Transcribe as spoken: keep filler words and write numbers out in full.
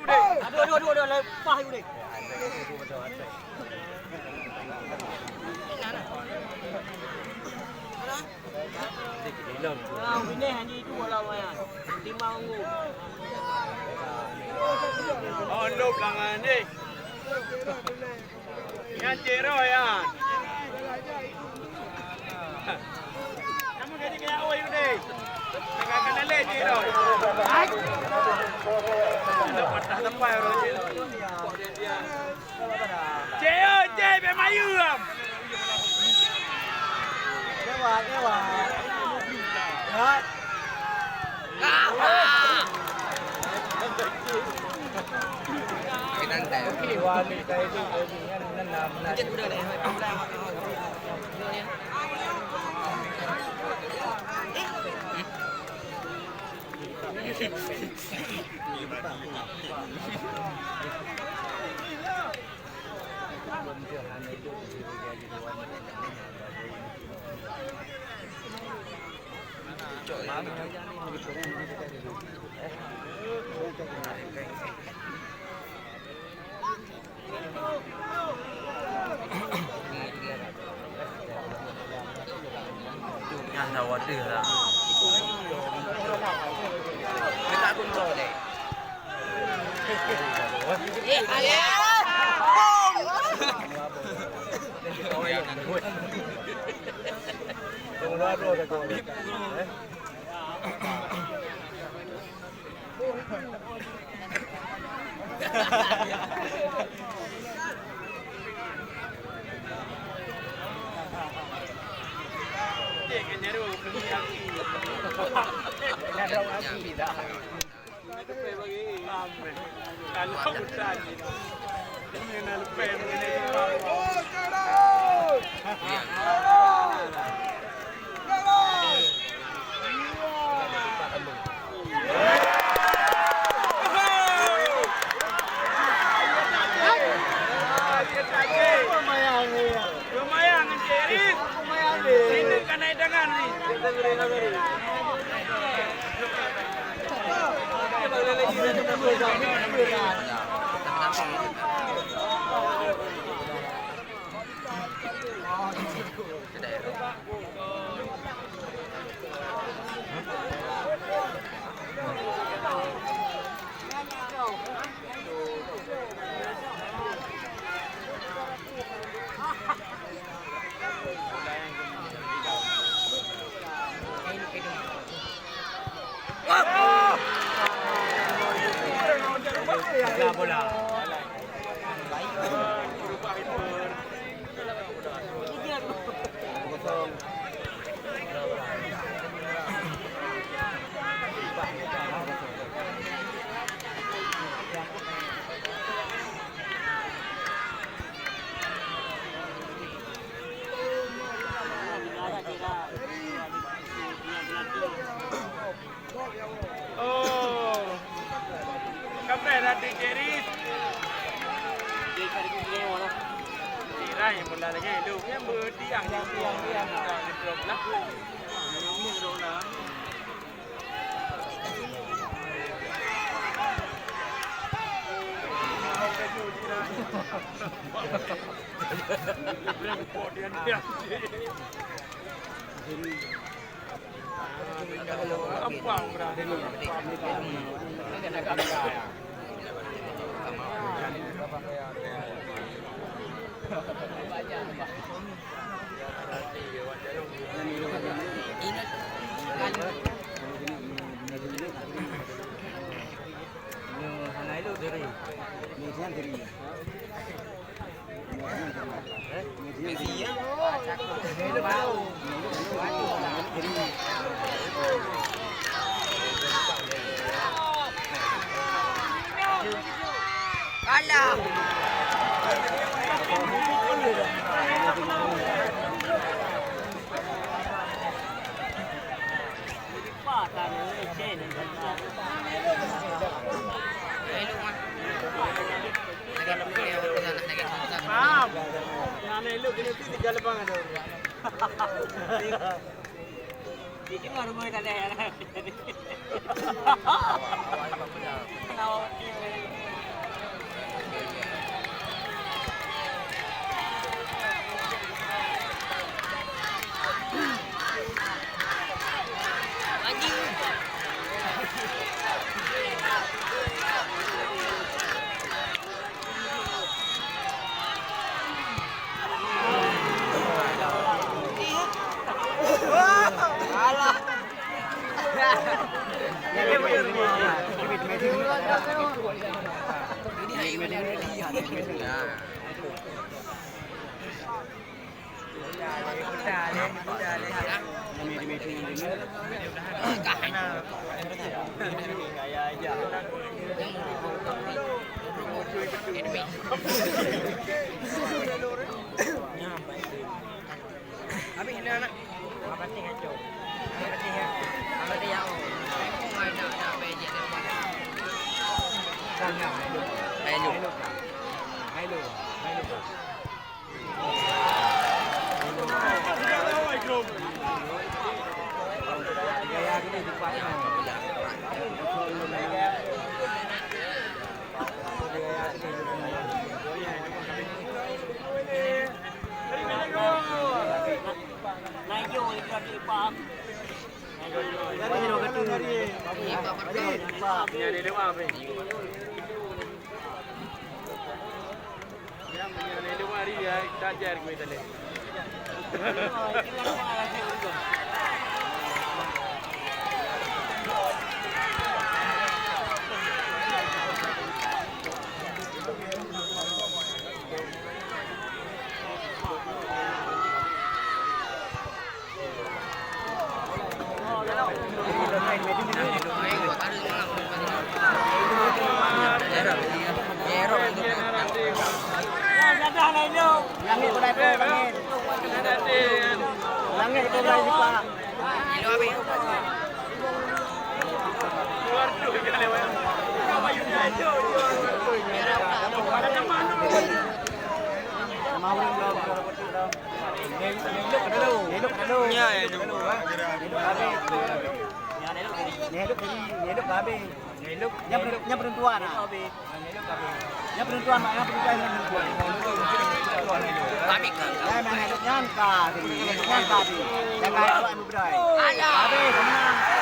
Aduh, aduh, aduh, aduh, lepas you deh. Nah, ini hanya itu bola wayang. Lima ungu. Oh, lop tangan ni. Nyan Cik Roy, nyan. Kamu jadi kayak Oi udah. Tengah kena lé Cik Roy. Hai. Dah patah sampai orang Cik Roy. Cik Oi, Cik, bek mayu am. Lewat, lewat. Lewat. Nyan dah wadah lah. Kita kontrol deh. Lumayan, Encik Ris. Sini kan naik tangan ni. Bola, bola. Oh. Kapai dah di Jeris. Tirai pun dah lagi. Lu yang berdiam. Yang, yang, yang. Dah di drop lah. Hana elok diri. Ni siang diri. Alah. Maaf. Yang elok kena tu tiga lebang ada. Bikin baru boleh tak ada. Awak, awak, awak, awak. Habis ni anak. Apa sih ngaco? Apa sih ya? Apa sih ya? Oh. Kau ada ada apa je? Hello. Hello. Hello. Langit pun naik, langit. Langit pun naik, Pak. Nyan, nyan. Nyan, nyan, nyan, nyan. Nyan, nyan, nyan, nyan. Nyan, nyan, nyan, nyan. Nyan, nyan, nyan, nyan. Nyan penentuan, Mak, nyan penentuan, nyan penentuan. Tapi kan. Nyan, nyan, nyan, nyan ka tadi. Nyan ka tadi. Nyan ka tadi, Mak, beudai. Alah. Habis, menang.